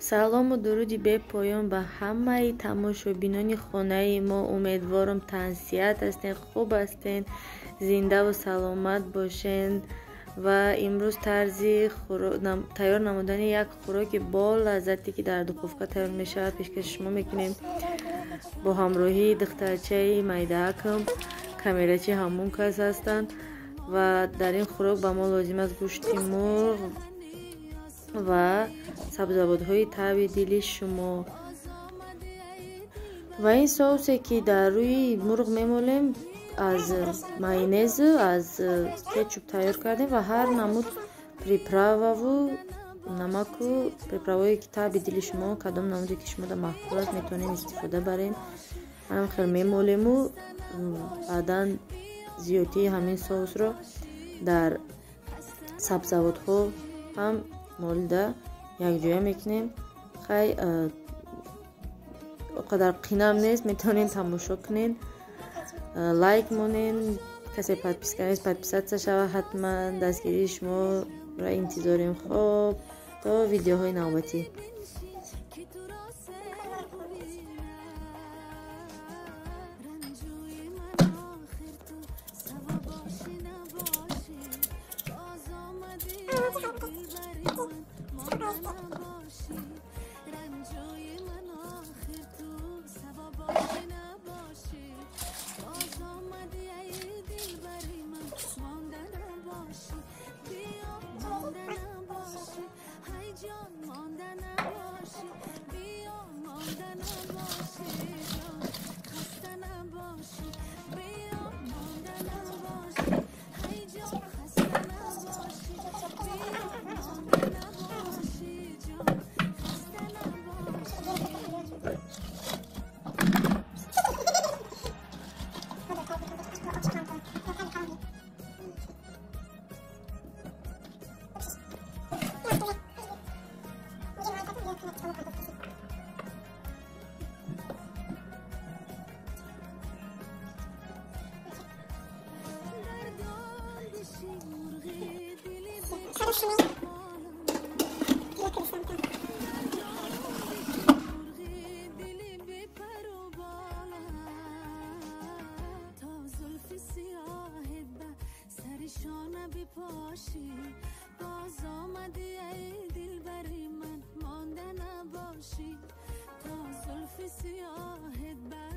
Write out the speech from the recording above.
Салому дуруди бепоён ба ҳамаи тамошобинони хонаи мо. Умедворам тансиҳат ҳастен, хуб ҳастен, зиндаву саломат бошен. Ва имрӯз тарзи тайёр намудани як хӯроки бо лаззате, ки дар духовка тайёр мешавад, пешкаши шумо мекунем бо ҳамроҳии духтарчаи майдаакам, камерачи ҳамон кас ҳастанд. Ва дар ин хӯрок ба мо лозим аст гӯшти мурғ ва сабзавотҳои таби дили шумо. Ва ин соусе, ки дар рӯи мурғ мемолем, аз майонезу аз кетчуп тайёр кардем ва ҳар намуд приправаву намаку приправое, ки таби дили шумо, кадом намуде ки шумода маъқул аст, метавонем истифода барем. Ҳам хел мемолему баъдан зиёдии ҳамин соусро дар сабзавотҳо ҳам молида якҷоя мекунем. Хай, оқадар қинам нест, метавонед тамошо кунед, лайк монен, касе подписка нест, подписаться шава ҳатман. Дастгирии шуморо интизорем. Хоб, то видеоҳои навбатӣ. باز آمدی ای دلبری من مانده نباشی تا زلف سیاهت بر